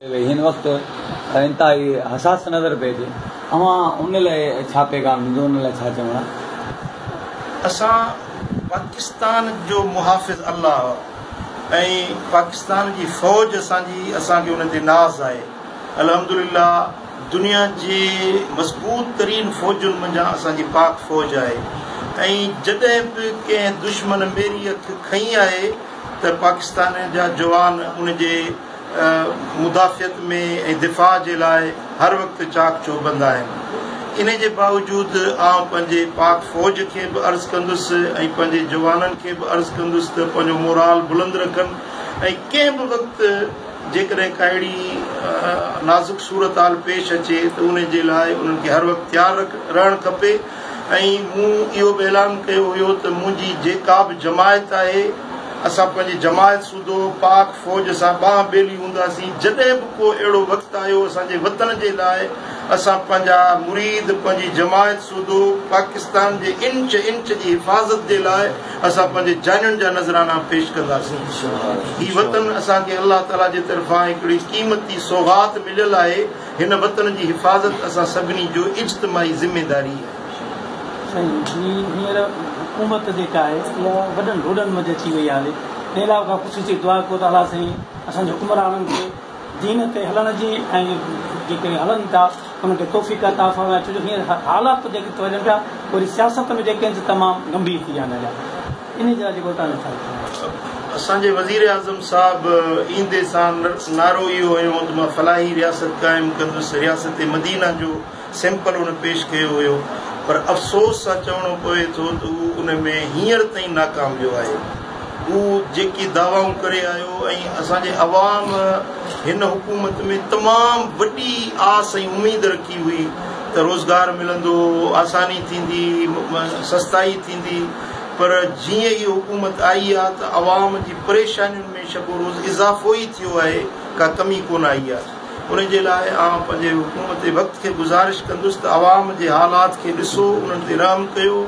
هن وقت انتهائي حساس نظر پئي اچي اوهان ان لاء ڇا پيغام ڏيندو ان لاء ڇا چوڻ آ. اسان پاڪستان جو محافظ الله ۽ پاڪستان جي فوج اسان جي اسان کي ان تي ناز آهي الحمدلله دنيا جي مضبوط ترين فوجن منجهان اسان جي پاڪ فوج آهي ۽ جڏهن به ڪنهن دشمن ميري اک کنئي آهي ته پاڪستان جا جوان ان جي مدافعت ۾ ۽ دفاع جي لاء هر وقت چاق چوبند آهن. انهي جي باوجود آئون پنهنجي پاڪ فوج کي به عرض ڪندس ۽ پنهنجي جوانن کي به عرض ڪندس ته پنهنجو مورال بلند رکن ۽ ڪنهن به وقت جيڪڏهن ڪا اهڙي نازڪ صورتحال پيش اچي ته انهي جي لاء انهن کي هر وقت تيار رهڻ کپي ۽ مون اهو به اعلان ڪيو هيو ته منهنجي جيڪا به جماعت آهي اسان پنهنجي جماعت سوڌو پاڪ فوج سان ٻانهن ٻيلي هونداسين، جڏهن به ڪو اهڙو وقت آيو اسان جي وطن جي لاء اسان پنهنجا مريد پنهنجي جماعت سوڌو پاڪستان جي انچ انچ جي حفاظت جي لاء اسان پنهنجي جانين جا نذرانا پيش ڪنداسين. هي وطن اسان کي الله تعالي جي طرفان هڪڙي قيمتي سوغات مليل آهي، هن وطن جي حفاظت اسان سڀني جو اجتماعي ذميداري آهي. سائين جي هينئر حڪومت جيڪا آهي اها وڏن روڊن منجهه اچي وئي آهي تنهن لاء ڪا خصوصي دعا ڪيو ته الله سائين اسان جي حڪمرانن کي دين تي هلڻ جي ۽ جيڪي هلن ٿا انهن کي توفيق عطا فرمائي ڇو جو هينئر حالات جيڪي وڃن پيا وري سياست ۾ جيڪي آهن تمام گنڀير ٿي ويا آهن هليا انهي جي لاء جيڪو توهان جو ڇا چوڻ آهي. اسان جي وزيراعظم صاحب ايندي سان نعرو اهو هنيو ته مان فلاحي رياست قائم ڪندس رياست مدينه جو سيمپل هن پيش ڪيو هيو پر افسوس سان چوڻو پوي ٿو ته هو ان ۾ هينئر تائين ناڪام ويو آهي. هو جيڪي دعوائون ڪري آيو ۽ اسان جي عوام هن حڪومت ۾ تمام وڏي آس ۽ اميد رکي هئي ته روزگار ملندو، آساني ٿيندي، سستائي ٿيندي پر جيئن ئي حڪومت آئي آ ته عوام جي پريشانين ۾ شب و روز اضافو ئي ٿيو آهي ڪا ڪمي ڪونه آئي آ. ان جي لاء آئون پنهنجي حڪومت وقت کي گذارش ڪندس ته عوام جي حالات کي ڏسو، انهن تي رحم ڪيو،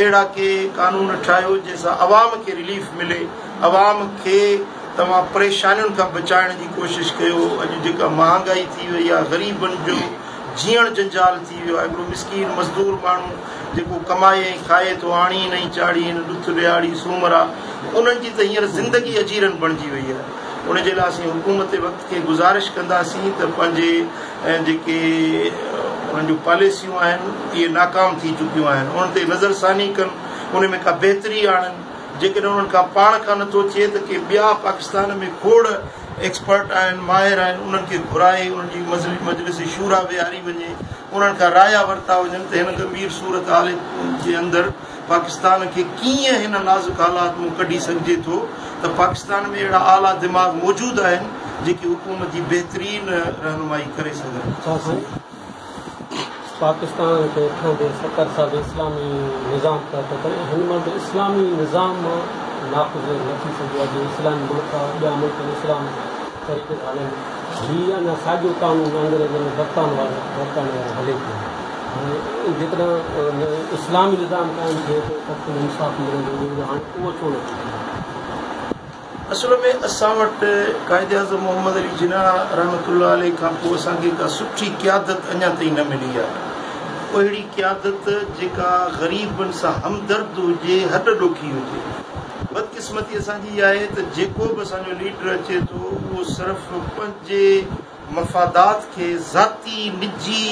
اهڙا ڪي قانون ٺاهيو جنهن سان عوام کي رليف ملي، عوام کي توهان پريشانين کان بچائڻ جي ڪوشش ڪيو، اڄ جيڪا مهانگائي ٿي وئي آهي، غريبن جو جيئڻ جنجال ٿي ويو آهي، هڪڙو مسڪين مزدور ماڻهو جيڪو ڪمائي ۽ کائي ٿو، آڻين ۽ چاڙهين، ڏٿ ڏهاڙي سومرا، انهن جي ته هينئر زندگي اجيرن بڻجي وئي آهي. ان جي لاء اسين حڪومت وقت کي گذارش ڪنداسين ته پنهنجي جيڪي انهن جون پاليسيون آهن اهي ناڪام ٿي چڪيون آهن انهن تي نظرثاني ڪن ان ۾ ڪا بهتري آڻن جيڪڏهن انهن کان پاڻ کان نٿو ٿئي ته ڪي ٻيا پاڪستان ۾ کوڙ ايڪسپرٽ آهن ماهر آهن انهن کي گهرائي انهن جي مجلس شورا ويهاري وڃي انهن کان رايا ورتا وڃن ته هن گنڀير صورتحال جي اندر پاڪستان کي ڪيئن هن نازڪ حالات مون ڪڍي سگهجي ٿو ته پاڪستان ۾ اهڙا اعليٰ دماغ موجود آهن جيڪي حڪومت جي بهترين رهنمائي ڪري سگهن. ڇا سائين پاڪستان کي ٺهندي 70 سال اسلامي نظام تحت پر هن مهل ته اسلامي نظام نافذ نه ٿي سگهيو آهي جيئن اسلامي ملڪ ٻيا ملڪ اسلام طريقي سان هلن هي اڃا ساڳيو قانون انگريزن برطانوي وارو هلي پيو. هاڻي جيڪڏهن اسلامي نظام قائم ٿئي ته سڀ کي انصاف ملندو هاڻي اهو ڇو نه ٿي سگهي؟ اصل ۾ اسان وٽ قائد اعظم محمد علي جناح رحمة الله عليه کان پوء اسان کي ڪا سٺي قيادت اڃا تائين نه ملي آهي. اهڙي قيادت جيڪا غريبن سان همدرد هجي، هڏ ڏوکي هجي. بدقسمتي اسان جي اها آهي ته جيڪو به اسان جو ليڊر اچي ٿو اهو صرف پنهنجي مفادات کي ذاتي، نجي،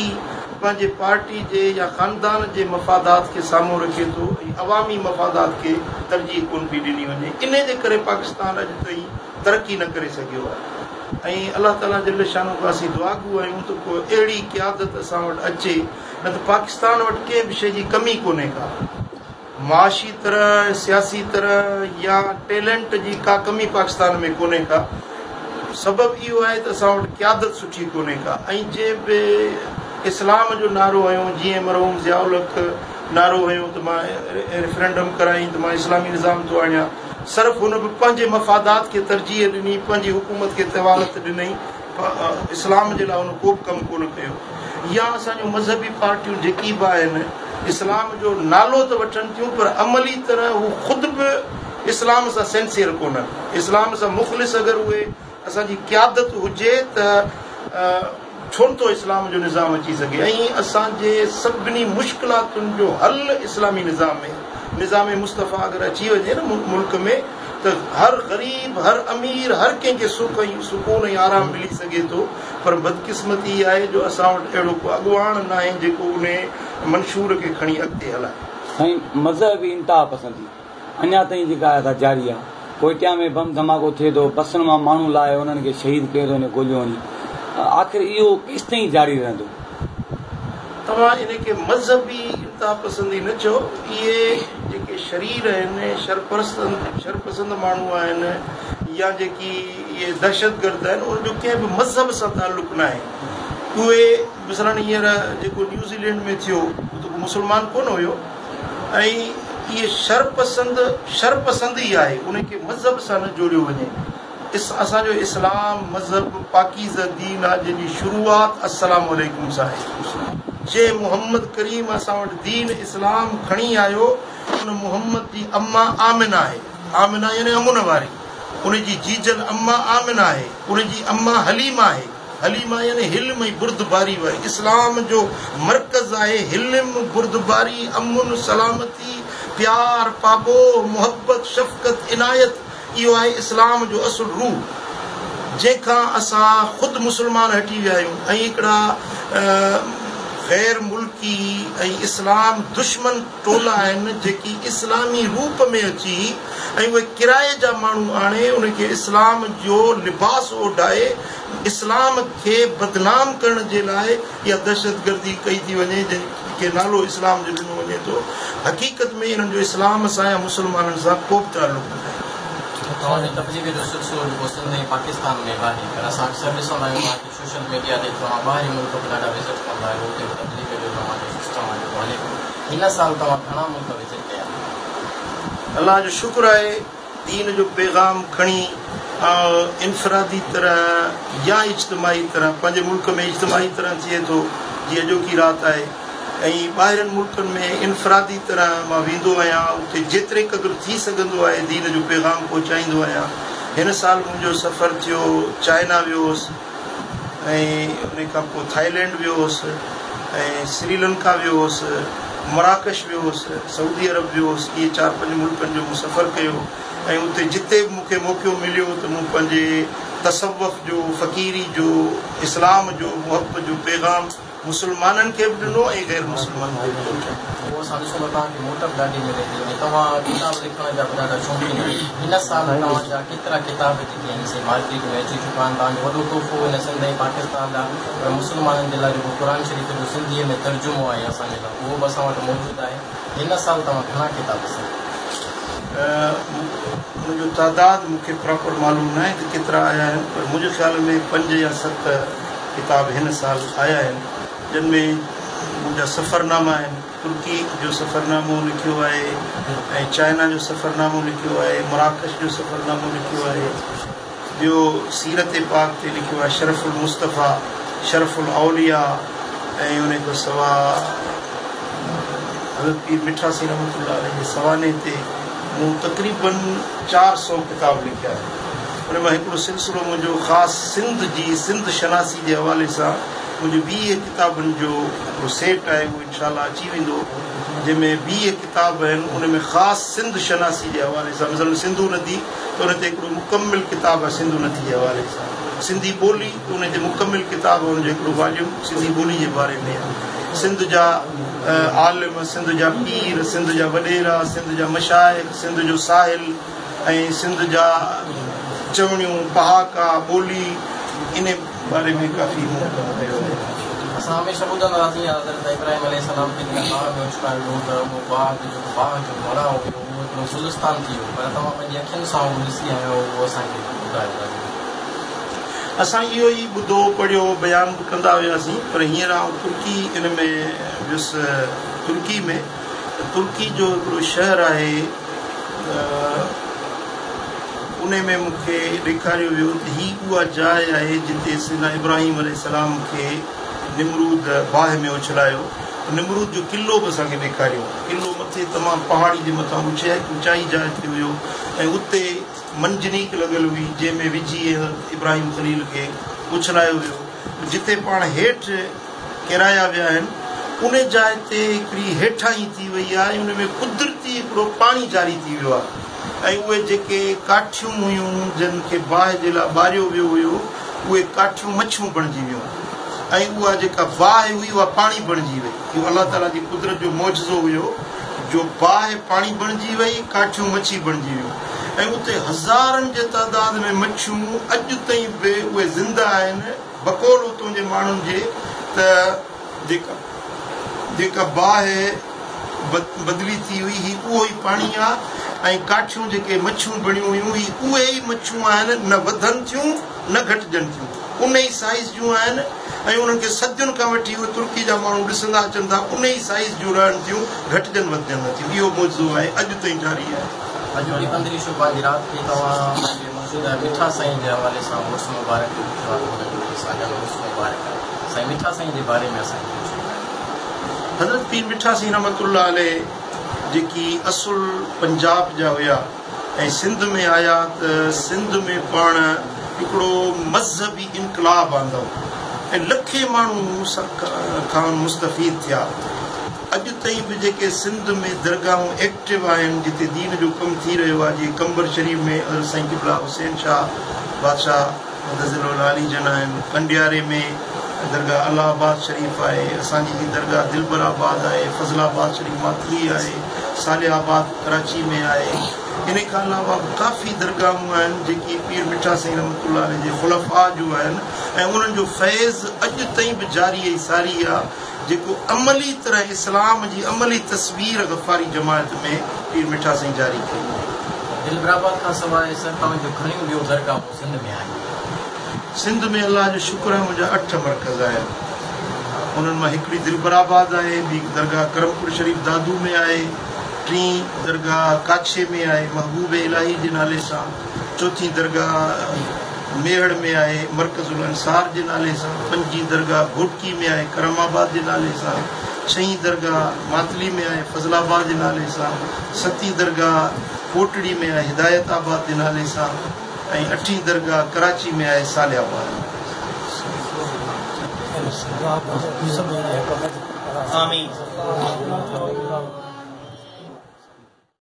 پنهنجي پارٽي جي يا خاندان جي مفادات کي سامهون رکي ٿو ۽ عوامي مفادات کي ترجيح ڪونه پئي ڏني وڃي انهي جي ڪري پاڪستان اڄ تائين ترقي نه ڪري سگهيو آهي ۽ الله تعالي جل شانه کان اسين دعاگو آهيون ته ڪو اهڙي قيادت اسان وٽ اچي نه ته پاڪستان وٽ ڪنهن به شيء جي ڪمي ڪونهي ڪا. معاشي طرح، سياسي طرح يا ٽيلنٽ جي ڪا ڪمي پاڪستان ۾ ڪونهي ڪا. سبب اهو آهي ته اسان وٽ قيادت سٺي ڪونهي ڪا ۽ جنهن به اسلام جو نعرو هنيو جيئن مرحوم ضياء الحق نعرو هنيو ته مان ريفرنڊم ڪرائين ته مان اسلامي نظام ٿو آڻيان صرف هن به پنهنجي مفادات کي ترجيح ڏني پنهنجي حڪومت کي طوالت ڏنئي اسلام جي لاء هن ڪو به ڪم ڪونه ڪيو يا اسان جون مذهبي پارٽيون جيڪي به آهن اسلام جو نالو ته وٺن ٿيون پر عملي طرح هو خود به اسلام سان سنسيئر ڪونهن اسلام سان مخلص اگر اهي اسان جي قيادت هجي ته ڇو نٿو اسلام جو نظام اچي سگهي ۽ اسان جي سڀني مشڪلاتن جو حل اسلامي نظام ۾، نظام مصطفيٰ اگر اچي وڃي نه ملڪ ۾ ته هر غريب، هر امير، هر ڪنهن کي سک ۽ سڪون ۽ آرام ملي سگهي ٿو پر بدقسمتي اها آهي جو اسان وٽ اهڙو ڪو اڳواڻ ناهي جيڪو انهي منشور کي کڻي اڳتي هلائي. سائين مذهبي انتها پسندي اڃا تائين جيڪا آهي سا جاري آهي. ڪوئٽيا ۾ بم ڌماڪو ٿئي ٿو، بسن مان ماڻهو لاهي انهن کي شهيد ڪيو ٿو وڃي گوليون هڻي. آخر اهو ڪيستائين جاري رهندو؟ توهان ان کي مذهبي انتها پسندي نه چئو، اهي جيڪي شرير آهن، شرپسند ماڻهو آهن يا جيڪي اهي دهشتگرد آهن انهن جو ڪنهن به مذهب سان تعلق ناهي. اهي مثلاً هينئر جيڪو نيوزيلينڊ ۾ ٿيو اهو ته ڪو مسلمان ڪونه هيو. ۽ اهي شرپسند شرپسند ئي آهي ان کي مذهب سان نه جوڙيو وڃي. اسان جو اسلام مذهب پاڪيزه دين آهي جنهن جي شروعات السلام عليڪم سان آهي. جنهن محمد ڪريم اسان وٽ دين اسلام کڻي آيو ان محمد جي اما آمنه آهي. آمنه يعني امن واري. ان جي جيجل اما آمنه آهي. ان جي اما حليمه آهي. حليمه يعني حلم ۽ بردباري واري. اسلام جو مرڪز آهي حلم، بردباري، امن، سلامتي، پيار، پاٻوهه، محبت، شفقت، عنايت اهو آهي اسلام جو اصل روح جنهن کان اسان خود مسلمان هٽي ويا آهيون ۽ هڪڙا غير ملڪي ۽ اسلام دشمن ٽولا آهن جيڪي اسلامي روپ ۾ اچي ۽ اهي ڪرائي جا ماڻهو آڻي انهن کي اسلام جو لباس اوڍائي اسلام کي بدنام ڪرڻ جي لاء اها دهشتگردي ڪئي ٿي وڃي جنهن کي نالو اسلام جو ڏنو وڃي ٿو حقيقت ۾ انهن جو اسلام سان يا مسلمانن سان ڪو به تعلق نه آهي. توهان جي تبليغ جو سلسلو جيڪو سنڌ ۽ پاڪستان ۾ به آهي پر اسان اڪثر ڏسندا آهيون توهان کي سوشل ميڊيا تي توهان ٻاهرين ملڪ به ڏاڍا وزٽ ڪندا آهيو اتي به تبليغ جو توهان جو سسٽم آهي جيڪو هلي ٿو هن سال توهان گهڻا ملڪ وزٽ ڪيا؟ الله جو شڪر آهي دين جو پيغام کڻي آئون انفرادي طرح يا اجتماعي طرح پنهنجي ملڪ ۾ اجتماعي طرح ٿئي ٿو جيئن اڄوڪي رات آهي ۽ ٻاهرين ملڪن ۾ انفرادي طرح مان ويندو آهيان اتي جيتري قدر ٿي سگهندو آهي دين جو پيغام پهچائيندو آهيان هن سال منهنجو سفر ٿيو چائنا ويو هوس ۽ ان کان پوء ٿائيلينڊ ويو هوس ۽ سريلنڪا ويو هوس، مراڪش ويو هوس، سعودي عرب ويو هوس، اهي چار پنج ملڪن جو مون سفر ڪيو ۽ اتي جتي به مون کي موقعو مليو ته مون پنهنجي تصوف جو، فقيري جو، اسلام جو، محبت جو پيغام مسلمانن کي به ڏنو ۽ غير مسلمانن کي به پهچايو. پوء اسان ڏسون ته توهان کي موٽ به ڏاڍي ملي ٿي ۽ توهان ڪتاب لکڻ جا به ڏاڍا شوقين آهيو. هن سال توهان جا ڪيترا ڪتاب جيڪي آهن سي مارڪيٽ ۾ اچي چڪا آهن. توهان جو وڏو تحفو هن سنڌ ۽ پاڪستان لاء پر مسلمانن جي لاء جيڪو قرآن شريف جو سنڌيء ۾ ترجمو آهي اسان جي لاء اهو به اسان وٽ موجود آهي. هن سال توهان گهڻا ڪتاب سنڌ. ان جو تعداد مون کي پراپر معلوم ناهي ته ڪيترا آيا آهن پر منهنجي خيال ۾ پنج يا ست ڪتاب هن سال آيا آهن جن ۾ منهنجا سفرناما آهن، ترڪي جو سفرنامو لکيو آهي ۽ چائنا جو سفرنامو لکيو آهي، مراڪش جو سفرنامو لکيو آهي، ٻيو سيرت پاڪ تي لکيو آهي شرف المصطفيٰ، شرف الاولياء ۽ ان کان سواء حضرت پير مٺا سائين رحمة الله عليه جي سوانح تي مون تقريباً 400 ڪتاب لکيا آهن. ان مان هڪڙو سلسلو منهنجو خاص سنڌ جي سنڌ شناسي جي حوالي سان منهنجو 20 ڪتابن جو هڪڙو سيٽ آهي اهو انشاء الله اچي ويندو جنهن ۾ 20 ڪتاب آهن ان ۾ خاص سنڌ شناسي جي حوالي سان مثلاً سنڌو ندي ته ان تي هڪڙو مڪمل ڪتاب آهي سنڌو ندي جي حوالي سان سنڌي ٻولي ته ان تي مڪمل ڪتاب آهي ان جو هڪڙو واليوم سنڌي ٻولي جي باري ۾ آهي سنڌ جا عالم سنڌ جا پير سنڌ جا وڏيرا سنڌ جا مشائخ سنڌ جو ساحل ۽ سنڌ جا چوڻيون، پهاڪا، ٻولي ان باري ۾ ڪافي مون ڪم ڪيو آهي. اسان هميشه ٻڌندا هئاسين حضرت ابراهيم عليه السلام کي جڏهن باهه ۾ اڇلايو ويو ته اهو باغ جيڪو باهه جو گهڙا هيو اهو هڪڙو گلستان ٿي ويو پر توهان پنهنجي اکين سان اهو ڏسي آيا آهيو اهو اسان کي ٻڌايو لازمي. اسان اهو ئي ٻڌو، پڙهيو، بيان به ڪندا هياسين پر هينئر آئون ترڪي ان ۾ ويس ترڪي ۾ ته ترڪي جو هڪڙو شهر آهي انهي ۾ مون کي ڏيکاريو ويو ته هي اها جاء آهي جتي سيدنا ابراهيم عليه السلام کي نمرود باهه ۾ اڇلايو. نمرود جو قلعو به اسان کي ڏيکاريو. قلعو مٿي تمام پهاڙي جي مٿان اوچائي جاء تي هيو ۽ اتي منجنيق لڳل هئي جنهن ۾ وجهي حضرت ابراهيم خليل کي اڇلايو ويو. جتي پاڻ هيٺ ڪيرايا ويا آهن، ان جاء تي هڪڙي هيٺاهين ٿي وئي آهي ۽ ان ۾ قدرتي هڪڙو پاڻي جاري ٿي ويو آهي ۽ اهي جيڪي ڪاٺيون هيون جن کي باهه جي لاء ٻاريو ويو هيو، اهي ڪاٺيون مڇيون بڻجي ويون ۽ اها جيڪا باهه هئي اها پاڻي بڻجي وئي. اهو الله تعاليٰ جي قدرت جو معجزو هيو جو باهه پاڻي بڻجي وئي، ڪاٺيون مڇي بڻجي ويون ۽ اتي هزارن جي تعداد ۾ مڇيون اڄ تائين به اهي زنده آهن. بقول اتون جي ماڻهن جي ته جيڪا جيڪا باهه بدلي ٿي هئي هي اهو ئي پاڻي آ ۽ ڪاٺيون جيڪي مڇيون بڻيون هيون هي اهي ئي مڇيون آهن نه وڌن ٿيون نه گهٽجن ٿيون ان ئي سائيز جون آهن ۽ انهن کي صدين کان وٺي اهي ترڪي جا ماڻهو ڏسندا اچن ٿا ان ئي سائيز جون رهن ٿيون گهٽجن وڌجن نه ٿيون اهو معجزو آهي اڄ تائين جاري آهي. اڄوڪي پندرهين شعبان جي رات کي توهان پنهنجي مرشد مٺا سائين جي حوالي سان عرس مبارڪ جو لکيو آهي ته انهن جو هي ساليانو عرس مبارڪ آهي. سائين مٺا سائين جي باري ۾ اسان کي ڪجهه ٻڌايو. حضرت پير مٺا سائين رحمة الله عليه جيڪي اصل پنجاب جا هيا ۽ سنڌ ۾ آيا ته سنڌ ۾ پاڻ هڪڙو مذهبي انقلاب آندائون ۽ لکين ماڻهو کانئن مستفيد ٿيا. اڄ تائين به جيڪي سنڌ ۾ درگاهون ايڪٽو آهن جتي دين جو ڪم ٿي رهيو آهي جيئن قمبر شريف ۾ حضرت سائين قبلا حسين شاهه بادشاهه مدظله العالي جن آهن، ڪنڊياري ۾ درگاهه الله آباد شريف آهي، اسان جي هي درگاهه دلبر آباد آهي، فضل آباد شريف ماتلي آهي، صالح آباد ڪراچي ۾ آهي، انهي کان علاوه به ڪافي درگاهون آهن جيڪي پير مٺا سائين رحمة الله عليه جي خلفاء جون آهن ۽ انهن جو فيض اڄ تائين به جاري ۽ ساري آهي. جيڪو عملي طرح اسلام جي عملي تصوير غفاري جماعت ۾ پير مٺا سائين جاري ڪئي. دلبرآباد کان سواء سر توهان جون گهڻيون ٻيون درگاهون سنڌ ۾ آهن. سنڌ ۾ الله جو شڪر آهي منهنجا اٺ مرڪز آهن. انهن مان هڪڙي دلبرآباد آهي، ٻي درگاهه ڪرمپور شريف دادو ۾ آهي، ٽين درگاهه ڪاڇي ۾ آهي محبوب الاهي جي نالي سان، چوٿين درگاهه ميهڙ ۾ آهي مرڪز الانصار جي نالي سان، پنجين درگاهه گهوٽڪي ۾ آهي ڪرم آباد جي نالي سان، ڇهين درگاهه ماتلي ۾ آهي فضل آباد جي نالي سان، ستين درگاهه ڪوٽڙي ۾ آهي هدايت آباد جي نالي سان ۽ اٺين درگاهه ڪراچي ۾ آهي صالح آباد جي نالي سان. آمين.